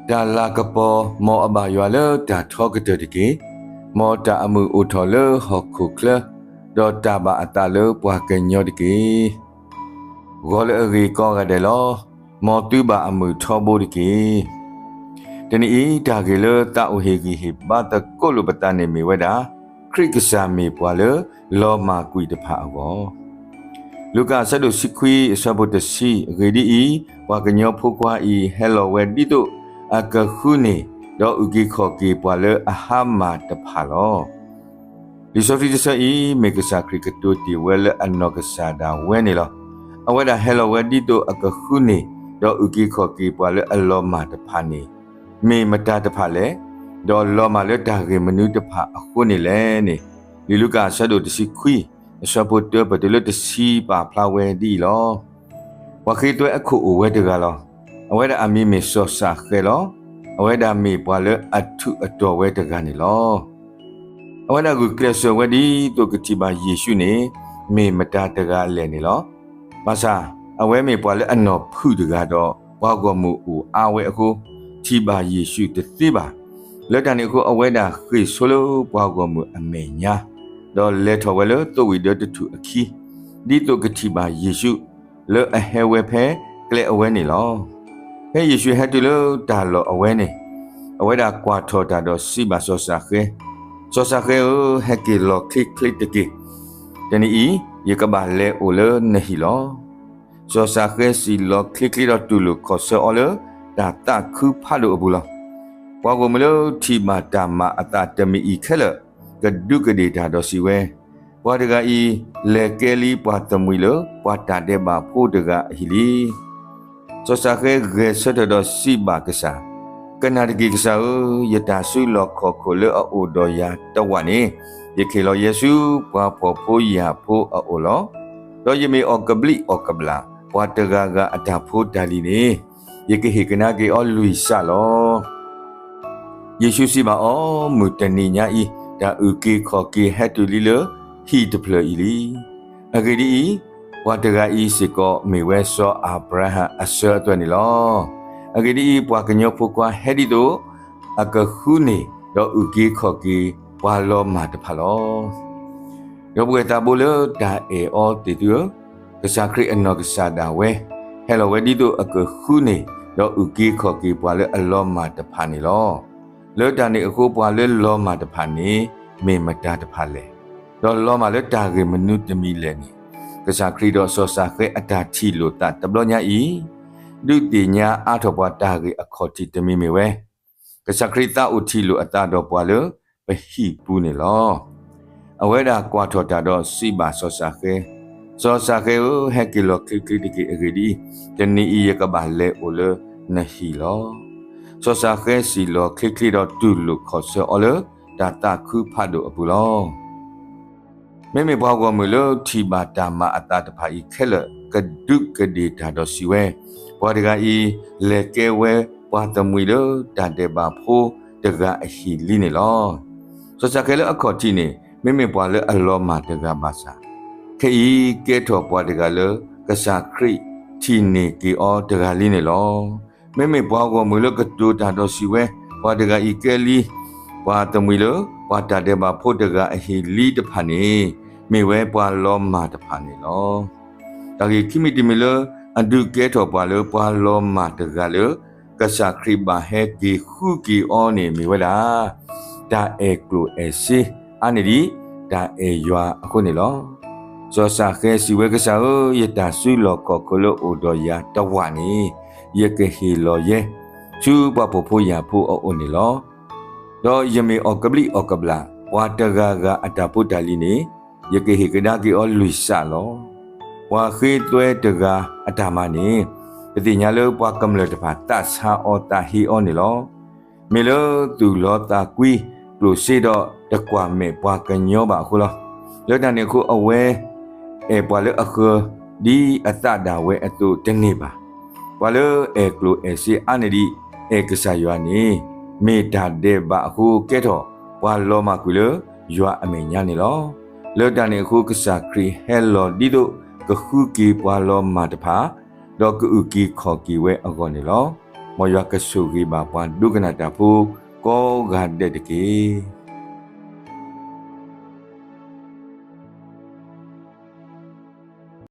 တၢ်လၤကပီၤ, မ်အဘၣ်ယွၤလၢတၢ်ထီကတၢၢ်တက့ၢ်. မ်တၢ်အမုာ်အိၣ်ထီၣ်လၢဟီၣ်ခိၣ်ချၢ, ဒီးတၢ်ဘၣ်အသးလၢပှၤကညီတက့ၢ်. ဂီၤလၢအဂ့ၤကိးဂၤဒဲးလီၤ. မ်သုဘၣ်အမုာ်ထီဘိတက့ၢ်. တနံၤအံၤ တၢ်ဂ့ၢ်လၢသးအိၣ်ဟ့ၣ်ဂံၢ်ဟ့ၣ်ဘါသကိးလိာ်ပသးန့ၣ်မ့ၢ်ဝဲဒၣ် ခရံာ်ကစၢ်မ့ၢ်ပှၤလၢလီၤမၢ်ကွံာ်တဖၣ်အဂီၢ်. လူၤကၣ်အဆၢဒိၣ်တဆံခွံအဆၢဖိတဆံ, အဂ့ၢ်ဒ်အံၤ, ပှၤကညီဖိခွါအံၤ ဟဲလီၤဝဲဒ်သိးအကဃုန့ၢ် ဒီးအုၣ်က့ၤခီၣ်က့ၤပှၤလၢအဟါမၢ်တဖၣ်လီၤ. လံာ်စီဆှံတဆၢအံၤ မ့ၢ်ကစၢ်ခရံာ်ကတိၤတ့ၢ်ဝဲလၢအနီၢ်ကစၢ်ဒၣ်ဝဲန့ၣ်လီၤ. အဝဲဒၣ်ဟဲလီၤဝဲဒ်သိးအကဃုန့ၢ် ဒီးအုၣ်က့ၤခီၣ်က့ၤပှၤလၢအလီၤမၢ်တဖၣ်န့ၣ် မ့ၢ်မတၤတဖၣ်လဲၣ်, ဒီးလီၤမၢ်လၢတၢ်ဂ့ၢ်မနုၤတဖၣ်အဃိန့ၣ်လဲၣ်န့ၣ် လံာ်လူၤကၣ်အဆၢဒိၣ်တဆံခွံ အဆၢဖိတၢပတုၤလၢတဆံပာ်ဖျါဝဲဒ်အံၤလီၤ. ပှၤဃ့သွဲအခိၣ်အိၣ်ဝဲတဂၤလီၤ. အဝဲဒၣ်အမံၤမ့ၢ်စီၤၡၤဃဲလီၤ. အဝဲဒၣ်မ့ၢ်ပှၤလၢအထူးအတီၤဝဲတဂၤန့ၣ်လီၤ. အဝဲဒၣ်ဂုာ်ကျဲးစၢးဝဲဒ်သိးကထံၣ်ဘၣ်ယ့ၣ်ၡူးန့ၣ် မ့ၢ်မတၤတဂၤလဲၣ်န့ၣ်လီၤ. ဘၣ်ဆၣ် အဝဲမ့ၢ်ပှၤလၢအနီၢ်ဖုၣ်တဂၤဒီး ပှၤဂီၢ်မုၢ်အိၣ်အါဝဲအဃိ ထံၣ်ဘၣ်ယ့ၣ်ၡူးတသ့ဘၣ်. လၢတၢ်န့ၣ်အဃိ အဝဲဒၣ်ဃ့ၢ်ဆိလၢပှၤဂီၢ်မုၢ်အမဲာ်ညါ, ဒီးလဲၤထီၣ်ဝဲလၢသိးဝံၣ်ဒၢတထူၣ်အခံ, ဒ်သိးကထံၣ်ဘၣ်ယ့ၣ်ၡူး လၢအဟဲဝဲဖဲကျဲအဝဲန့ၣ်လီၤ. ဖဲယ့ၣ်ၡူးဟဲတုၤလၢတၢ်လီၢ်အဝဲန့ၣ်, အဝဲဒၣ်ကွၢ်ထီၣ်တၢ်ဒီးစံးဘၣ်စီၤၡၤဃဲ, စီၤၡၤဃဲဧၢ, ဟဲက့ၤလီၤချ့ချ့တက့ၢ်. တနံၤအံၤ ယကဘၣ်လဲၤအိၣ်လၢနဟံၣ်လီၤ. စီၤၡၤဃဲစံၣ်လီၤချ့ချ့ဒီးတူၢ်လိာ်ခီၣ်ဆၢအီၤလၢတၢ်သးခုဖးဒိၣ်အပူၤလီၤ. ပှၤဂီၢ်မုၢ်လၢထံၣ်ဘၣ်တၢ်မၤအသးတမံၤအံၤခဲလၢာ် ကဒူးကဒ့ၣ်တၢ်ဒီးစံးဝဲ, ပှၤတဂၤအံၤ လဲၤကဲလံပှၤသမှံၤလၢပှၤတၢ်ဒဲးဘးဖိတဂၤအဟံၣ်လံ. စီၤၡၤဃဲဂဲၤဆၢထၢၣ်ဒီးစံးဘၣ်ကစၢ်, ကနၣ်တက့ၢ်ကစၢ်ဧၢ, ယတၢ်စုလီၢ်ခီၣ်ခိၣ်လၢအအိၣ်ဒီးယၤတဝာ်န့ၣ် ယကဟ့ၣ်လီၤယဲဆူပှၤဖှီၣ်ဖိယာ်ဖိအအိၣ်လီၤ. ဒီးယမ့ၢ်အီၣ်ကဘျံးအီၣ်ကဘျၣ် ပှၤတဂၤဂၤအတၢ်ဖိတၢ်လံၤန့ၣ် ယကဟ့ၣ်ကဒါက့ၤအီၤလွံၢ်စးလီၤ. ယ့ၣ်ၡူးစံးဘၣ်အီၤ, မုၢ်တနံၤညါအံၤ တၢ်အုၣ်က့ၤခီၣ်က့ၤဟဲတုၤလံလၢဟံၣ်တဖျၢၣ်အံၤလံ. အဂ့ၢ်ဒ်အံၤ, ပှၤတဂၤအံၤစ့ၢ်ကီးမ့ၢ်ဝဲစီၤအၤဘြၤဟၣ်အဆၢအသွဲၣ်န့ၣ်လီၤ. အဂ့ၢ်ဒ်အံၤ, ပှၤကညီဖိခွါဟဲဒ်သိးအကဃုန့ၢ် ဒီးအုၣ်က့ၤခီၣ်က့ၤပှၤလီၤမၢ်တဖၣ်လီၤ. ဒီပုၢ်ဝဲၢ်သးဘိလၢတၢ်အဲၣ်အီၤသ့ၣ်သုဧၢ, ကစၢ်ခရံာ်အနီၢ်ကစၢ်ဒၣ်ဝဲ ဟဲလီၤဝဲဒ်သိးအကဃုန့ၢ် ဒီးအုၣ်က့ၤခီၣ်က့ၤပှၤလၢအလီၤမၢ်တဖၣ်န့ၣ်လီၤ. လၢတၢ်န့ၣ်အဃိ ပှၤလၢလီၤမၢ်တဖၣ်န့ၣ် မ့ၢ်မတၤတဖၣ်လဲၣ်, ဒီးလီၤမၢ်လၢတၢ်ဂ့ၢ်မနုၤတမံၤလဲၣ်န့ၣ် ကစၢ်ခရံာ်ဒီးစီၤၡၤဃဲအတၢ်ထံၣ်လိာ်သးတဘျီညါအံၤ ဒုးသ့ၣ်ညါအါထီၣ်ပှၤတၢ်ဂ့ၢ်အခီၣ်ထံးတမံၤမ့ၢ်ဝဲ ကစၢ်ခရံာ်သးအိၣ်ထံၣ်လိာ်အသးဒီးပှၤလၢပဟံၣ်ပူၤန့ၣ်လီၤ. အဝဲဒၣ်ကွၢ်ထီၣ်တၢ်ဒီးစံးဘၣ်စီၤၡၤဃဲ, စီၤၡၤဃဲဧၢ, ဟဲက့ၤလီၤချ့ချ့တက့ၢ်. အဂ့ၢ်ဒ်အံၤ, တနံၤအံၤယကဘၣ်လဲၤအိၣ်လၢနဟံၣ်လီၤ. စီၤၡၤဃဲစံၣ်လီၤချ့ချ့ဒီးတူၢ်လိာ်ခီၣ်ဆၢအီၤလၢတၢ်သးခုဖးဒိၣ်အပူၤလီၤ. မ့မ့ၢ်ပှၤဂီၢ်မုၢ်လၢထံၣ်ဘၣ်တၢ်မၤအသးတဖၣ်အံၤခဲလၢာ် ကဒူးကဒ့ၣ်တၢ်ဒီးစံးဝဲ, ပှၤတဂၤအံၤ လဲၤကဲဝဲပှၤသမှံၤလၢတၢ်ဒဲးဘးဖိတဂၤအဟံၣ်လံန့ၣ်လီၤ. စီၤၡၤဃဲလၢအခီၣ်ထံးန့ၣ် မ့မ့ၢ်ပှၤလၢအလီၤမၢ်တဂၤဘၣ်ဆၣ်, ခဲအံၤကဲထီၣ်ပှၤတဂၤလၢကစၢ်ခရံာ်ထံၣ်န့ၢ်က့ၤအီၤတဂၤလံန့ၣ်လီၤ. မ့မ့ၢ်ပှၤဂီၢ်မုၢ်လၢကတိၤတၢ်ဒီးစံးဝဲ, ပှၤတဂၤအံၤကဲလံ ပှၤသမှံၤလၢပှၤတၢ်ဒဲးဘးဖိတဂၤအဟံၣ်လံတဖၣ်န့ၣ် မ့ၢ်ဝဲပှၤလီၤမၢ်တဖၣ်န့ၣ်လီၤ. တၢ်ဂ့ၢ်ခံမံၤတမံၤလၢအဒုးကဲထီၣ်ပှၤလၢပှၤလီၤမၢ်တဂၤလၢ ကစၢ်ခရံာ်ဘၣ်ဟဲက့ၤဃုက့ၤအီၤန့ၣ်မ့ၢ်ဝဲဒၣ် တၢ်အဲၣ်ကျိၣ်အဲၣ်စ့အါန့ၢ်ဒံးတၢ်အဲၣ်ယွၤအဃိန့ၣ်လီၤ. စီၤၡၤဃဲစံးဝဲ, ကစၢ်ဧၢ, ယတၢ်စုလီၢ်ခီၣ်ခိၣ်လၢအိၣ်ဒီးယၤတဝာ်န့ၣ် ယကဟ့ၣ်လီၤယဲ ဆူပှၤဖှီၣ်ဖိယာ်ဖိအအိၣ်န့ၣ်လီၤ. ဒီးယမ့ၢ်အီၣ်ကဘျံးအီၣ်ကဘျၣ် ပှၤတဂၤဂၤအတၢ်ဖိတၢ်လံၤန့ၣ် ယကဟ့ၣ်ကဒါက့ၤအီၤလွံၢ်စးလီၤ. ပှၤဃ့သွဲတဂၤအတၢ်မၤန့ၣ် ပသ့ၣ်ညါလၢပှၤကမျၢၢ်တဖၣ်သးဆါအီၤသးဟ့အီၤန့ၣ်လီၤ. မ့ၢ်လၢသူၣ်လီသးကွံ ကျိၣ်စ့ဒီးတကွၢ်မဲာ်ပှၤကညီဘၣ်အဃိလီၤ. လၢတၢ်န့ၣ်အဃိ အဝဲအဲၣ်ပှၤလၢအဃၢၤ ဒ်အသးဒၣ်ဝဲအသိးတန့ၢ်ဘၣ်. ပှၤလၢအဲၣ်ကျိၣ်အဲၣ်စ့အါန့ၢ်ဒံးအဲၣ်ကစၢ်ယွၤန့ၣ် မ့ၢ်တၢ်ဒဲးဘးအဃိကဲထီၣ် ပှၤလီၤမၢ်ကွံာ်လၢယွၤအမဲာ်ညါန့ၣ်လီၤ. လၢတၢ်န့ၣ်အဃိ ကစၢ်ခရံာ်ဟဲလီၤဒ်သိးကဃုက့ၤပှၤလီၤမၢ်တဖၣ် ဒီးကအုၣ်က့ၤခီၣ်က့ၤဝဲအဂီၢ်န့ၣ်လီၤ. မ်ယွၤကဆိၣ်ဂ့ၤဘၣ်ပှၤဒိကနၣ်တၢ်ဖိကိးဂၤဒဲးတက့ၢ်.